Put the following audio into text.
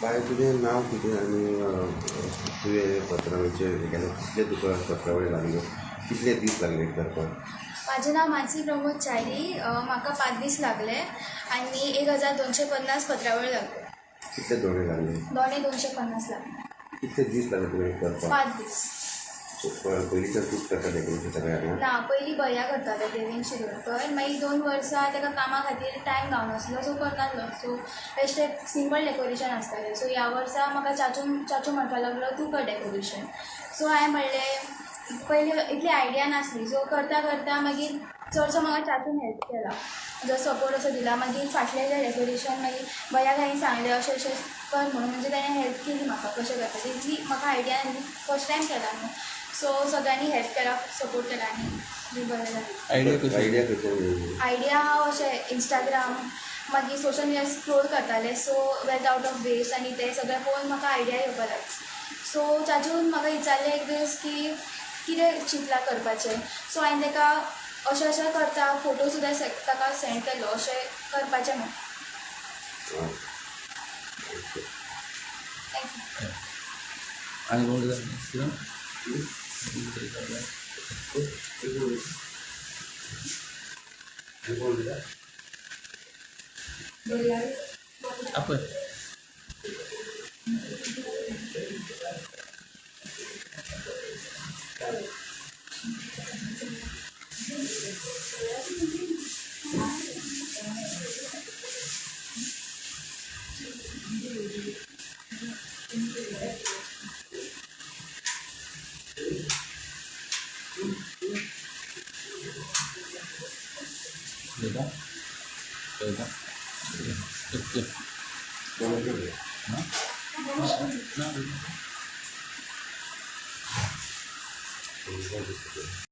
बाय, तुजें नांव कितें आनी तुवें पत्रावळीचेर केलें, कितले तुका पत्रावळी लागल्यो, कितले दीस लागले करपाक? म्हाजें नांव मानसी प्रमोद च्यारी. म्हाका 5 दीस लागले आनी 1250 पत्रावळी लागल्यो. कितले दोणे लागले? दोणे 250 लागले. कितले दीस लागले तुवें करपाक? 5 दीस. पयलींच्यान तूंच करता डेकोरेशन सगळें हांगा? ना, पयलीं भैया करताले देवेन शिरोडकर. मागीर 2 वर्सां ताका कामा खातीर टायम गावनासलो, सो करनासलो. सो बेश्टें सिंपल डेकोरेशन आसतालें. सो ह्या वर्सा म्हाका चाचू म्हणपाक लागलो तूं कर डेकोरेशन. सो हांवें म्हणलें पयलीं इतली आयडिया नासली, सो करता करता मागीर चडसो म्हाका चाचून हेल्प केला, जो सपोर्ट असो दिला. मागीर फाटलें जें डेकोरेशन मागीर भैयाक हांवें सांगलें अशें अशें कर म्हणून, म्हणजे ताणें हेल्प केली म्हाका कशें करपाचें. इतली म्हाका आयडिया नासली, फर्स्ट टायम केला न्हू. सो सगळ्यांनी हेल्प केला, सपोर्ट केला आनी बरें जालें. आयडिया कशी? आयडिया हांव अशें इंस्टाग्राम मागीर सोशल मिडिया स्क्रोल करतालें. So wealth out of waste आनी तें सगळें पळोवन म्हाका आयडिया येवपाक लागली. सो चाचून म्हाका विचारलें एक दीस की कितें चिंतलां करपाचें. सो हांवें ताका अशें अशें करता फोटो सुद्दां ताका सेंड केल्लो अशें करपाचें म्हूण. Thank you. Apa? Beda? Beda? Nah? Nah.